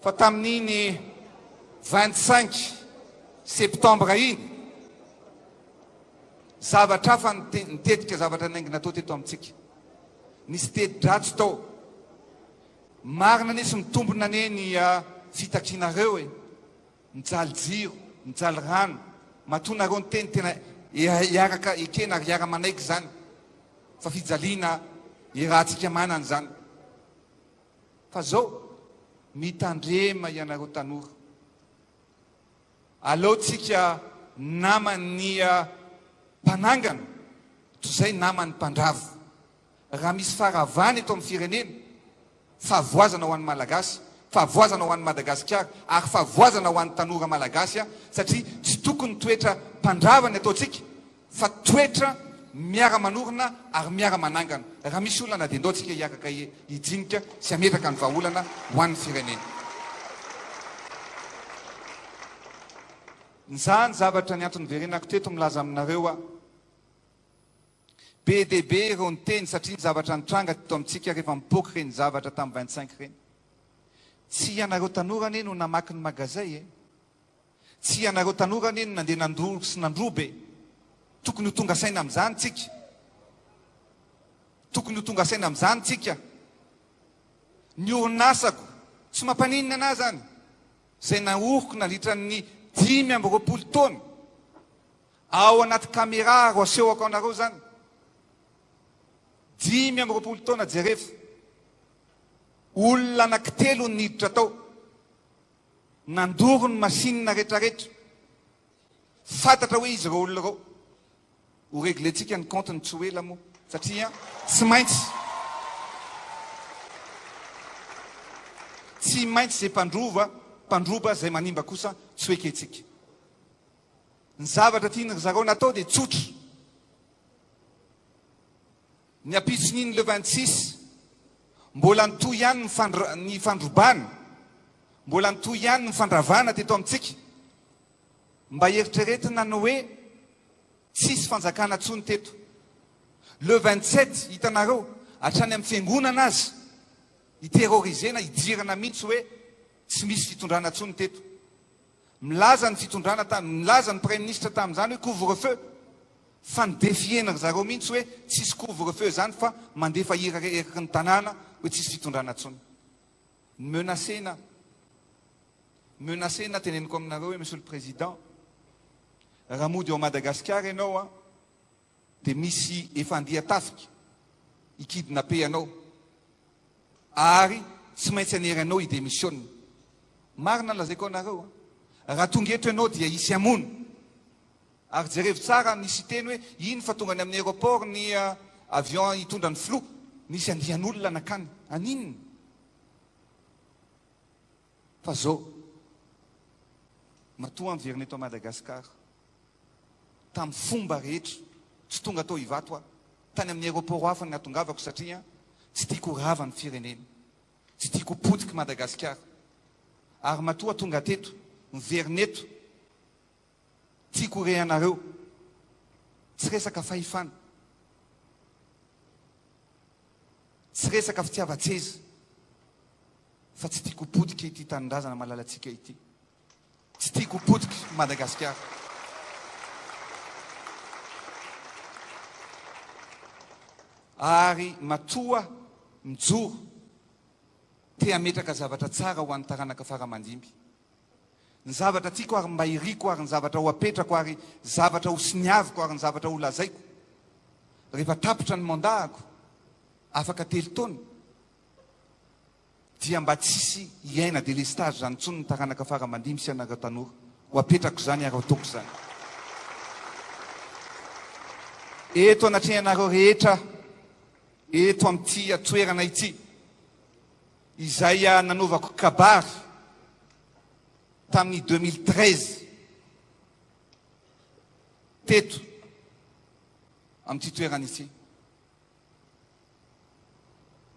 Fa tamin'iny 25 septembre iny, zavatra hafa ny tetika zavatra naingy natao teto amintsika. Nisy teti-dratsy tao. Marina anie sy mitombina anie ny fitakianareo e. Mijaly jiro, mijaly rano, matoa nareo niteny tena hiaraka ekena ary hiara manaiky izany fa fijaliana iarahantsika manana izany. Fa zao, mitandrema ianareo tanora. Aleo tsika naman'ny mpanangana toy izay naman'ny mpandrava. Raha misy faharavana eto amin'ny firenena, fahavoazana ho an'ny Malagasy, fahavoazana ho an'i Madagasikara ary fahavoazana ho an'ny tanora Malagasy satria tsy tokony toetra mpandrava ny ataontsika fa toetra miara-manorina ary miara-manangana. Raha misy olana dia ndao tsika hiaraka hidinika sy hametraka ny vahaolana ho an'ny firenena. Izany zavatra ny antony niverenako teto milaza aminareo aho. Be dia be ireo niteny satria ny zavatra nitranga teto amintsika rehefa mipoaka ireny zavatra tamin'ny 25 ireny. Tsy ianareo tanora anie no namaky ny magazay e! Tsy ianareo tanora anie no nandeha nandoro sy nandroba e! Tokony ho tonga saina amin'izany tsika. Tokony ho tonga saina amin'izany tsika. Ny orinasako, tsy mampaninona anah izany, izay naoriko nandritra ny 25 taona, Ao anaty camera ro asehoko anareo zany. 25 taona jerevo. Olona anankitelo no niditra tao. Nandoro ny machine retraretra. Fantatra hoe izy ireo olona ireo. Ho reglentsika ny compte ny tsy ho ela moa satria tsy maintsy tsy maintsy izay mpandrova mpandroba izay manimba kosa tsy ho ekentsika. Ny zavatra tian ry zareo natao dia tsotra. Ny ampitson'iny le 26, mbola nitohy ihany ny ny fandrobana, mbola nitohy ihany ny fandravana teto amintsika. Mba eritreretina ny hoe tsisy fanjakana tsony teto. Le 27, hitanareo, hatrany amin'ny fiangonana aza, hi-terrorisena, hidirana mihitsy hoe tsy misy fitondrana tsony teto. Milaza ny fitondrana ta, milaza ny praiminisitra tamin'izany hoe couvre feu, fa ni-defier-ny ry zareo mihitsy hoe tsisy couvre feu izany fa mandefa iraka eraky ny tanàna hoe tsisy fitondrana intsony. Ni-menacer-na, menacer-na teneniko aminareo hoe Monsieur le Président, raha mody ao Madagasikara ianao an, dia misy efa andian-tafika hi-kidnapper anao. Ary tsy maintsy hanery anao hi-demisiona. Marina ny lazaiko anareo a! Raha tonga eto ianao dia hisy hamono. Ary jerevo tsara, nisy hiteny hoe iny fa tonga any amin'ny aéroport ny avion hitondra ny filoha. Nisy andian'olona nankany. Haninona? Fa zao, matoa aho miverina eto Madagascar, tamin'ny fomba rehetra, tsy tonga tao Ivato aho, tany amin'ny aéroport hafa no nahatongavako satria tsy tiako ho rava ny firenena, tsy tiako ho potiky Madagasikara. Ary matoa tonga teto, miverina eto, tiako ho re anareo, tsy resaka fahefana, tsy resaka fitiavan-tseza, fa tsy tiako ho potika ity tanindrazana malalantsika ity. Tsy tiako ho potika Madagasikara. Ary matoa mijoro te hametraka zavatra tsara ho an'ny taranaka fara aman-dimby. Ny zavatra tiako ary mba iriko ary ny zavatra ho apetrako ary zavatra ho soniaviko ary ny zavatra ho lazaiko rehefa tapitra ny mandat-ko afaka telo taona dia mba tsisy hiaina delestage zany intsony ny taranaka fara aman-dimby sy anareo tanora. Ho apetrako izany ary ho ataoko izany. Eto anatrehanareo rehetra eto amin'ity toerana ity, izay nanaovako kabary tamin'ny 2013 teto amin'ity toerana ity.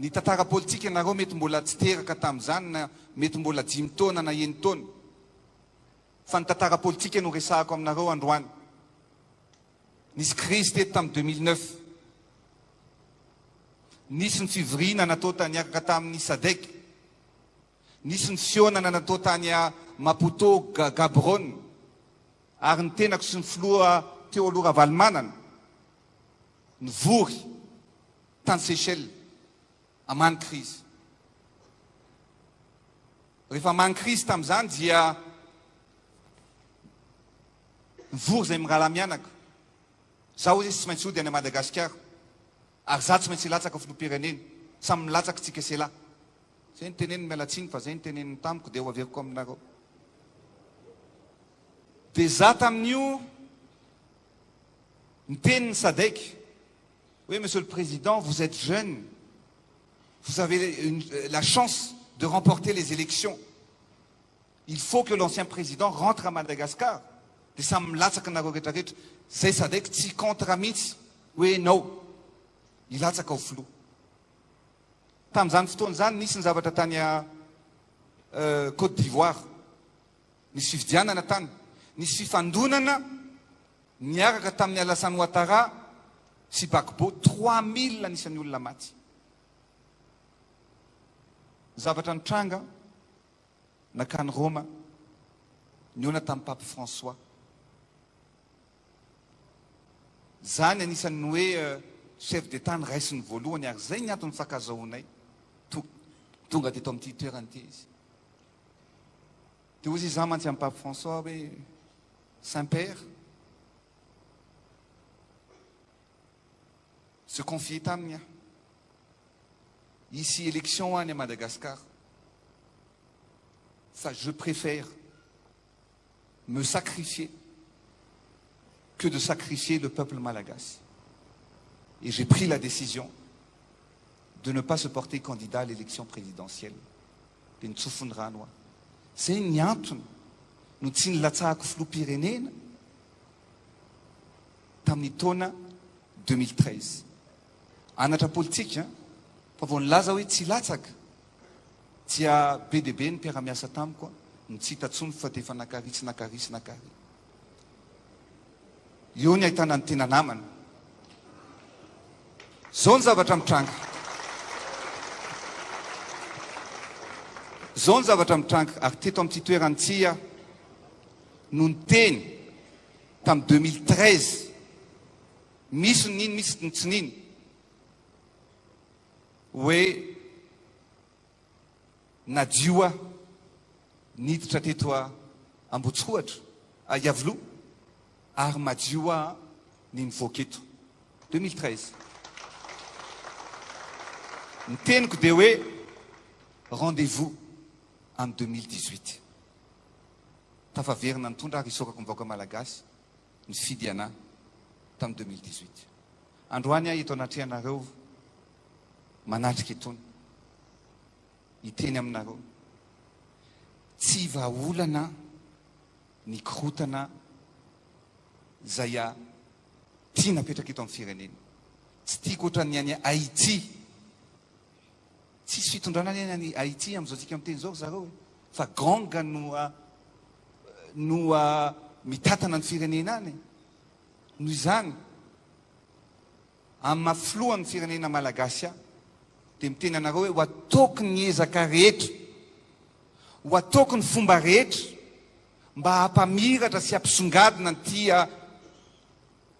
Ny tantara politika nareo mety mbola tsy teraka tamin'izany na mety mbola dimy taona na enin-taona fa ny tantara politika no resahako aminareo androany. Nisy krizy teto tamin'ny 2009. Nisy ny fivoriana natao niaraka tamin'ny Sadec. Nisy ny fihaonana natao tany Maputo, Gaborone, ary ny tenako sy ny filoha teo aloha Ravalomanana nivory tany Seychelles hamaha ny krizy. Rehefa hamaha ny krizy tamin'izany dia nivory izay mirahalahy mianaka. Za hozy izy tsy maintsy hody any Madagasikara ary za tsy maintsy hilatsaka filoham-pirenena. Samy milatsaka tsika sela. Zay no teneniny miala tsiny fa zay no teneniny tamiko dia ho averiko aminareo. Dia za tamin'io niteny ny Sadec hoe Monsieur le Président vous êtes jeune, vous avez une, la chance de remporter les élections. Il faut que l'ancien président rentre à Madagascar. Dia samy milatsaka nareo rehetrarehetra. Zay Sadec tsy contre mihitsy hoe enao hilatsaka ho filoha. Tamin'izany fotoana izany nisy ny zavatra tany Côte d'Ivoire. Nisy fifidianana tany. Nisy fifandonana niaraka tamin'i Alassane Ouattara sy Gbagbo, 3000 anisan'ny olona maty. Ny zavatra nitranga nankany Roma, nihaona tamin'ny Pape François. Zany anisan'ny hoe chef d'Etat noraisiny voalohany ary zay ny antony fankazahoanay tonga teto amin'ity toerana ity izy. Dia hozy izaho mantsy amin'i Pape François hoe Saint Père, se confier taminy aho. Hisy élection any à Madagascar. Fa je préfère me sacrifier que de sacrifier le peuple malagasy. Et j'ai pris la décision de ne pas se porter candidat à l'élection présidentielle. Dia nitsofiny rano aho. Izay ny antony no tsy nilatsahako filoham-pirenena tamin'ny taona 2013. Anatra politika fa vao nilaza hoe tsy hilatsaka dia be dia be ny mpiara-miasa tamiko no tsy hita intsony fa dia efa nakary sy nakary sy nakary. Eo ny ahitana ny tena namana. Izao ny zavatra mitranga. Izao ny zavatra mitranga ary teto amin'ity toerana ity aho no niteny tamin'ny 2013 misy ny nino misy ny tsy nino hoe nadio aho niditra teto Ambohitsorohatra, Iavoloha, ary madio aho ny nivoaka eto. 2013. Ny teniko dia hoe rendez-vous en 2018. Tafaverina nitondra ary isaorako ny vahoaka malagasy nifidy anah tamin'ny 2018. Androany aho eto anatrehanareo manatrika itony hiteny aminareo. Tsy vahaolana ny korotana izay tiana apetraka eto amin'ny firenena. Tsy tiako ohatran'ny any Haïti. Tsisy fitondrana anie any Haïti amin'izao tsika miteny izao ry zareo e. Fa gang no no mitantana ny firenena any. Noho izany, amin'ny maha filohan'ny firenena malagasy ahy, dia miteny anareo hoe ho ataoko ny ezaka rehetra, ho ataoko ny fomba rehetra mba hampamiratra sy hampisongadina an'ity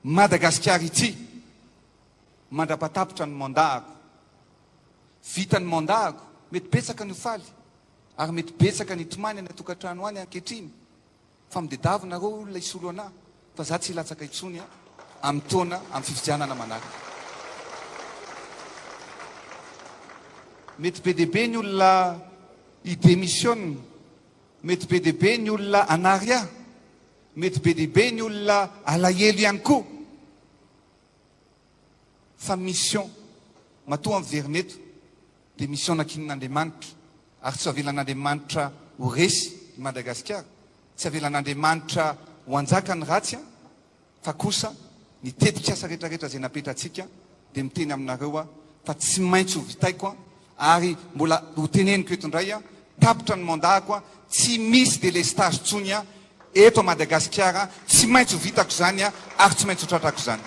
Madagasikara ity mandra-patapitra ny mandat-ako. Vita ny mandat-ako, mety betsaka ny ho faly ary mety betsaka ny hitomany any an-tokantrano any ankehitriny. Fa midedavy nareo olona hisolo anah fa za tsy hilatsaka intsony amin'ny taona amin'ny fifidianana manaraka. Mety be dia be ny olona hi demissionne, mety be dia be ny olona hanary ahy, mety be dia be ny olona alahelo ihany koa. Fa mission, matoa miverina eto dia mission nankinin'Andriamanitra ary tsy avelan'Andriamanitra ho resy i Madagasikara, tsy avelan'Andriamanitra ho hanjaka ny ratsy an, fa kosa ny tetikasa rehetrarehetra izay napetratsika dia miteny aminareo aho fa tsy maintsy ho vitaiko an, ary mbola ho teneniko eto indray an, tapitra ny mandat-ko an, tsy misy délestage intsony an, eto Madagasikara, tsy maintsy ho vitako izany an, ary tsy maintsy ho tratrako izany.